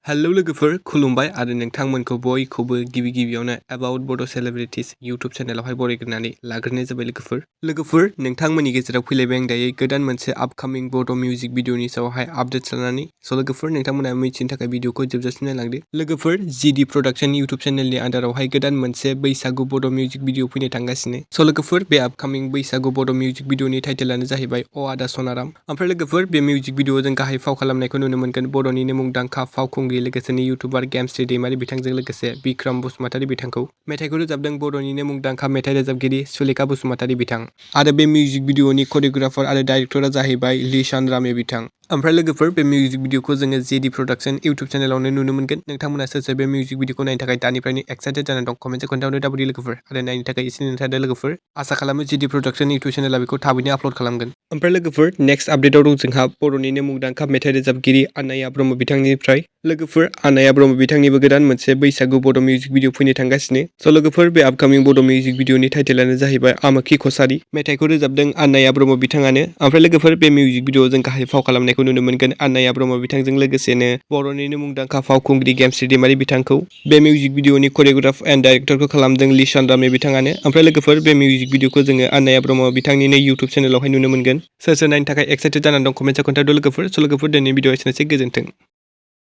Hello लोगोफोर खुलुमबाय आरो नोंथांमोनखौ बयखौबो गिबियावनो अबाउट बड' सेलिब्रिटीज इउट्यूब चेनेलावहाय बरायग्रोनानै लाग्रोनाय जाबाय लोगोफोर नोंथांमोननि गेजेराव फैलायबाय आं दायो गोदान मोनसे आपकामिं बड' मिउजिक भिडिअनि सायावहाय आपडेट्स लानानै लोगोफोर नोंथांमोना मिथिनो थाखाय भिडिअखौ जोबजासिम नायलांदो लोगोफोर GD प्रोडक्शन इउट्यूब चेनेलनि आन्दारावहाय गोदान मोनसे बैसागु बड' मिउजिक भिडिअ फैनो थांगासिनो लोगोफोर बे आपकामिं बैसागु बड' मिउजिक भिडिअनि टाइटेलानो जाहैबाय आदा सनाराम ओमफ्राय लोगोफोर बे मिउजिक भिडिअआव जों गाहाय फाव खालामनायखौ नुनो मोनगोन बर'निनो मुंदांखा फावखुंग्रि लोगोसेनो यूट्यूबार गेमस्रि दैमारि बिथांजों लोगोसे बिक्रम बसुमतारी बिथांखौ मेथाइखौ रोजाबदों बर'निनो मुंदांखा मेथाइ रोजाबगिरि सुलेखा बसुमतारी बिथां आरो बे मिउजिक भिडिअनि करियोग्राफार आरो डाइरेक्टरा जाहैबाय लिशान बिथां ओमफ्राय लोगोफोर बे मिउजिक भिडिअखौ जोङो जेडि प्रोडक्शन इउट्यूब चेनेलावनो नुनो मोनगोन नोंथांमोना सोर बे मिउजिक भिडिअखौ नायनो थाखाय दानिफ्रायनो एक्साइटेड जानानै दं कमेन्टआव खोन्थाहरनो दाबायदि लोगोफोर आरो नायनो थाखाय एसे नेथारदो लोगोफोर आसा खालामो जेडि प्रोडक्शन इउट्यूब चेनेला बेखौ थाबैनो आपल'ड खालामगोन ओमफ्राय लोगोफोर नेक्स्ट आपडेटआव दं जोंहा बर'निनो मुंदांखा मेथाइ रोजाबगिरि आनाया ब्रह्म बिथांनिफ्राय लोगोफोर आनाया ब्रह्म बिथांनिबो गोदान मोनसे बैसागु बड' मिउजिक भिडिअ फैनो थांगासिनो लोगोफोर बे आपकामिं बड' मिउजिक भिडिअनि टाइटेलानो जाहैबाय आमोखि कसारी मेथाइखौ रोजाबदों आनाया ब्रह्म बिथाङानो ओमफ्राय लोगोफोर बे मिउजिक भिडिअआव जों गाहाय फाव खालामनायखौ नुनो मोनगोन आनाया ब्रह्म बिथांजों लोगोसेनो बर'निनो मुंदांखा फावखुंग्रि गेमस्रि दैमारि बिथांखौ बे मिउजिक भिडिअनि करियोग्राफ एन्ड डाइरेक्टरखौ खालामदों लिशान बिथाङानो ओमफ्राय लोगोफोर बे मिउजिक भिडिअखौ जोङो आनाया ब्रह्म बिथांनिनो इउट्यूब चेनेलावहाय नुनो मोनगोन सोर नायनो थाखाय एक्साइटेड जानानै दं कमेन्टआव खोन्थादो लोगोफोर दिनैनि भिडिअ एसेनोसै गोजोन्थों।